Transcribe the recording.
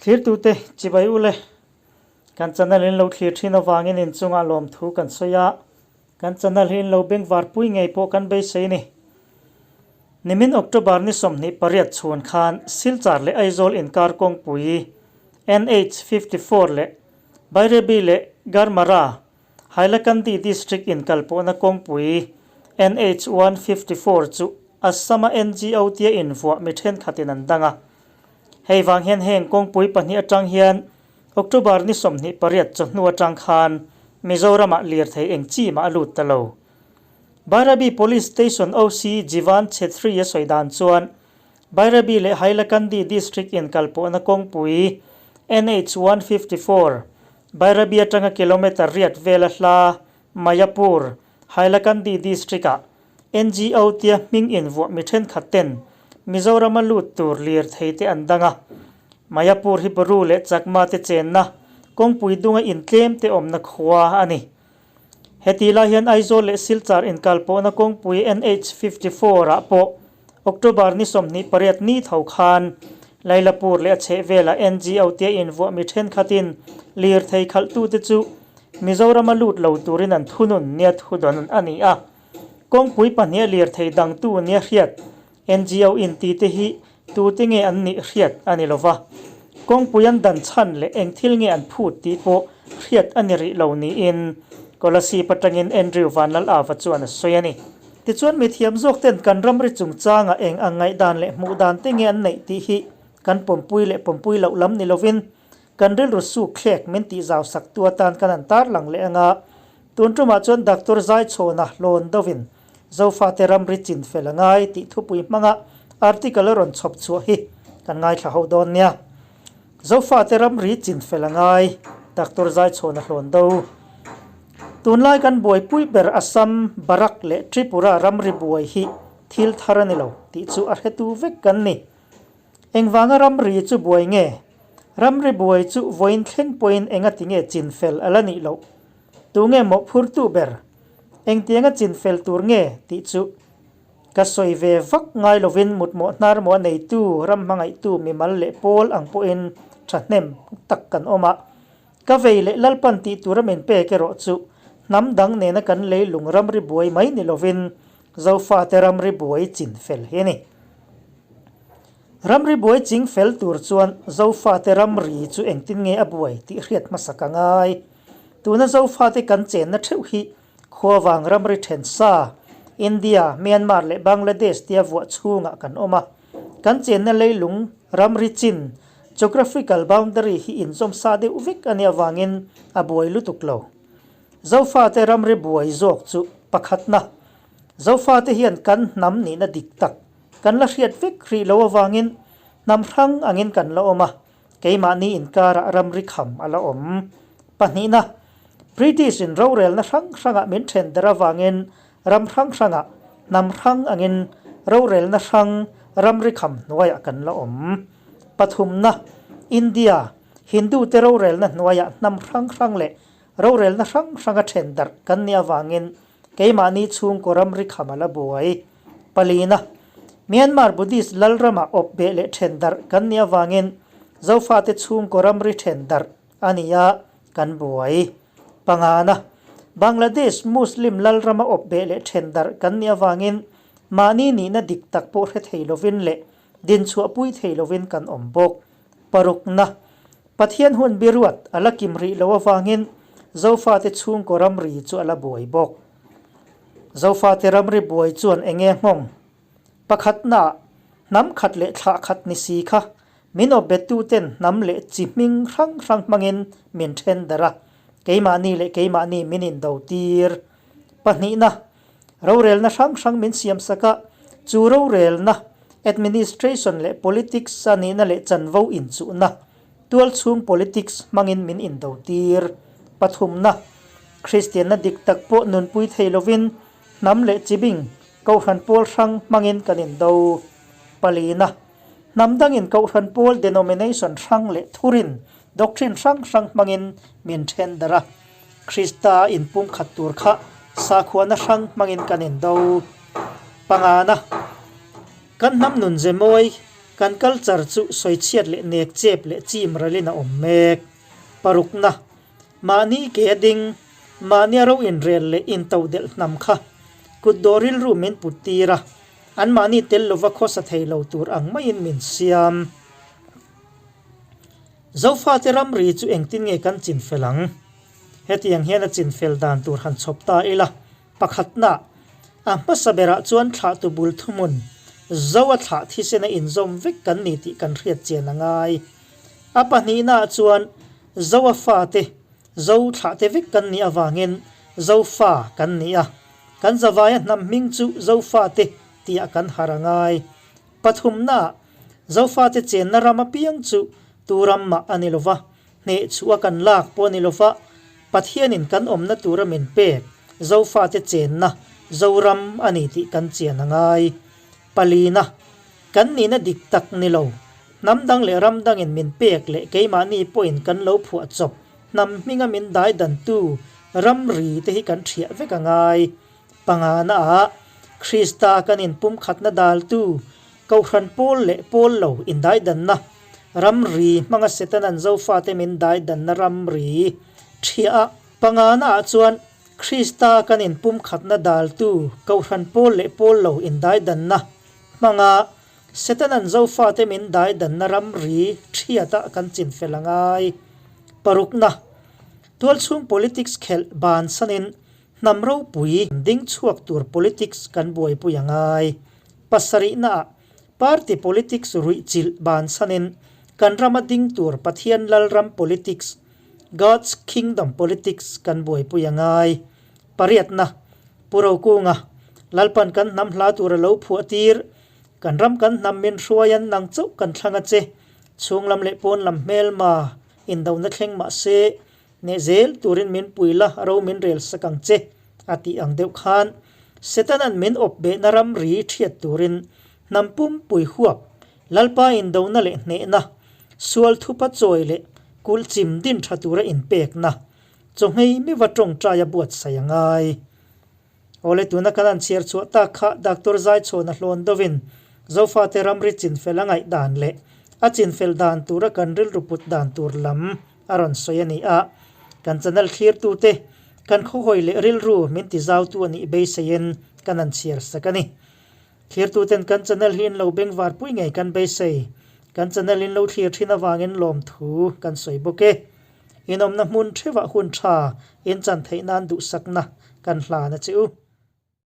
Thirtute chibai ule, kan channel in lo thlir thin avangin inchungah lawmthu kan sawi a, kan channel hi in lo bengvar pui ngei pawh kan beisei ni. Nimin October ni 28 chhun khan Silchar leh Aizawl inkar kawngpui NH 54 leh Bairabi leh Garmara, Hailakandi District inkalpawhna kawngpui NH 154 chu Assam-a NGO tia invuah mi thenkhatin an dang a. Hei vang hian heng kawngpui pahnih atang hian October ni 28 chawhnu atang khan Mizoramah lirthei eng chi mah a lut ta lo. Bairabi Police Station OC Jivan Chhetri a sawi dan chuan Bairabi leh Hailakandi District inkalpawhna kawngpui NH 154, Bairabi atanga kilometre riat vela hla Mayapur, Hailakandi District-ah NGO tia hming invuah mi thenkhat ten Mizorama lut tur lirthei te an dang a. Mayapur hi Boru leh Chakma te chenna kawngpui dunga intlem te awmna khua a ni. Heti lai hian Aizawl leh Silchar inkalpawhna kawngpui NH 54 ah pawh October ni 28 ni tho khan Lailapur leh a chhehvelah NGO tia invuah mi thenkhatin lirthei khalhtute chu Mizorama lut lo turin an thunun nia thudawn a ni a. Kawngpui pahniha lirthei dangtu nia hriat NGO intite hi tute nge an nih hriat a ni lova. Kawngpui an dan chhan leh eng thil nge an phut tih pawh hriat a ni rih lo niin Kolasib atangin Andrew Vanlal-Ava chuan a sawi a ni. Tichuan mithiam zawk ten kan ramri chungchanga eng ang ngaihdan leh hmuh dan te nge an neih tih hi kan pawmpui leh pawmpui loh lam ni lovin kan rilru suk thlek min tih zau sak tu atan kan han tarlang leh anga tun tumah chuan Doctor Zaichhawna hlawn deuhin Zofate ramri chin fel a ngai tih thupui hmanga article a rawn chhawp chhuah hi kan ngaithla ho dawn nia. Zofate ramri chin fel a ngai, Doctor Zaichhawna hlawn do. Tunlai kan buaipui ber Assam, Barak leh Tripura ramri buai hi thil thar a ni lo tih chu a hretu vek kan ni. Engvanga ramri chu buai nge? Ramri buai chu vawiin thleng pawhin engati nge chin fel a la nih loh? Tunge mawhphurtu ber? Engtianga chin fel tur nge tih chu ka sawi ve vak ngai lovin mutmawh hnar maw a neitu, ram hmangaihtu mimal leh pawl ang pawhin thahnem tak kan awm a. Ka vei leh Lalpan tih tura min pek erawh chu hnam dang nena kan leilung ramri buai mai ni lovin Zofate ramri buai chin fel hi a ni. Ramri buai ching fel tur chuan Zofate ramri chu engtin nge a buai tih hriat hmasak a ngai. Tuna Zofate kan chenna theuh hi Khuavang ramri then sa, India, Myanmar leh Bangladesh tia vuah chhungah kan awm a. Kan chenna leilung ramri chin, geographical boundary, hi inzawm sa deuh vek a nih avangin a buai lutuk lo. Zofate ramri buai zawk chu pakhatna, Zofate hian kan hnam nihna dik tak kan la hriat vek rih lo avangin hnam hrang angin kan la awm a. Keimahni inkarah ramri kham a la awm. Pahnihna, British in rorelna hrang hrangah min then der avangin ram hrang hrangah hnam hrang angin rorelna hrang ramri kham hnuaiah kan la awm. Pathumna, India, Hindu te rorelna hnuaiah hnam hrang hrang leh rorelna hrang hranga then darh kan nih avangin Keimahni chhungkaw ramri kham a la buai. Palina, Myanmar Buddhist lalramah awp beh leh then darh kan nih avangin Zofate chhungkaw ramri then darh a ni a, kan buai. Pangana, Bangladesh Muslim lalrama awp beh leh then darh kan nih avangin mahni nihna dik tak pawh hre thei lovin leh dinchhuahpui thei lovin kan awm bawk. Parukna, Pathian hun biruat a la kim rih lo avangin Zofate chhungkaw ramri chu a la buai bawk. Zofate ramri buai chuan eng nge nghawng? Pakhatnaah, hnam khat leh thlah khat ni si kha min awpbettuten hnam leh chi hming hrang hrang hmangin min then darh a, keimahni leh keimahni min indo tir. Pahnihna, Rorelna hrang hrang min siam sak a, chu rorelna, administration leh politics a nihna leh chanvo inchuhna, tualchhung politics hmangin min indo tir. Pathumna, Kristianna dik tak pawh nunpui thei lovin hnam leh chibing, kohhran pawl hrang hmangin kan indo. Palina, hnam dangin kohhran pawl denomination hrang leh thurin, doctrine hrang hrang hmangin min then darh a. Krista inpumkhat tur kha sakhuana hrang hmangin kan indo. Pangana, Kan hnam nun ze mawi Kan culture chu sawichhiat leh nek chep leh chim ralin a awm mek. Parukna, Mahni ke a ding, mahnia ro inrel leh intodelh hnam kha kutdawh rilru min put tir a, anmahni tel lova khawsa thei lo tur ang maiin min siam. Zofate ramri chu engtin nge kan chinfel ang? Hetiang hian a chinfel dan tur han chhawp ta ila, pakhatna, a hmasa berah chuan thlahtu bul thuhmun, Zo a thlah thisena inzawm vek kan ni tih kan hriat chian a ngai. A pahnihnaah chuan Zo a fate, Zo thlahte vek kan nih avangin Zofa kan ni a, kan zavaia hnam hming chu Zofate tiah kan harh a ngai. Pathumnaah, Zofate chenna ram apiang chu tu ram mah a ni lo va, hneh chhuah kan lak pawh a ni lo va, Pathianin kan awmna tura min pek Zofate chenna Zoram a ni tih kan chian a ngai. Palina, kan nihna dik tak ni lo, hnam dang leh ram dangin min pek leh keimahni pawhin kan lo phuah chawp hnam hminga min dai dantu ramri te hi kan thiah vek a ngai. Panganaah, Krista kan inpumkhatna daltu, Kohhran pawl leh pawl lo indaidanna, ramri hmanga Setanan Zofate min daidanna ramri thiah a. Panganaah chuan, Krista kan inpumkhatna daltu, Kohhran pawl leh pawl lo indaidanna hmanga Setanan Zofate min daidanna ramri thiata kan chinfel a ngai. Parukna, Tualchhung politics khelh bansanin Hnam ropui ding chhuak tur politics kan buaipui a ngai. Pasarihnaah party politics ruih chilh bansanin kan rama ding tur Pathian Lalram politics, God's Kingdom politics, kan buaipui a ngai. Pariatna, Pu Rokunga, Lalpan kan hnam hla tur a lo phuah tir, kan ram kan hnam min hruaian nang chauh kan thlang a che, chhunglam leh pawnlam hmelma indona thleng mahse, Neh zel turin min pui la, ro min rel sak ang che, a tih ang deuh khan Setana'n min awp behna ramri thiat turin hnam pumpui huap, Lalpa indona leh hnehna, sual thupa chawi leh kulh chim din tha tura inpekna, chawhmei miva tawngtaia buatsaih a ngai. Awle tuna kan han chhiar chhuah tak kha Doctor Zaichhawn a hlawn deuhin Zofate ramri chinfel a ngaih dan leh a chinfel dan tura kan rilru put dan tur lam a rawn sawi a ni a. Kan channel thlirtute kan khawhawi leh rilru min tizautu a nih beiseiin kan han chhiar sak a ni. Thlirtuten kan channel hi in lo bengvar pui ngei kan beisei. Kan channel in lo thlir thin avangin lawmthu kan sawi bawk e. Inawmna hmun theuhah hun tha in chan theih nan duhsakna kan hlan a che u.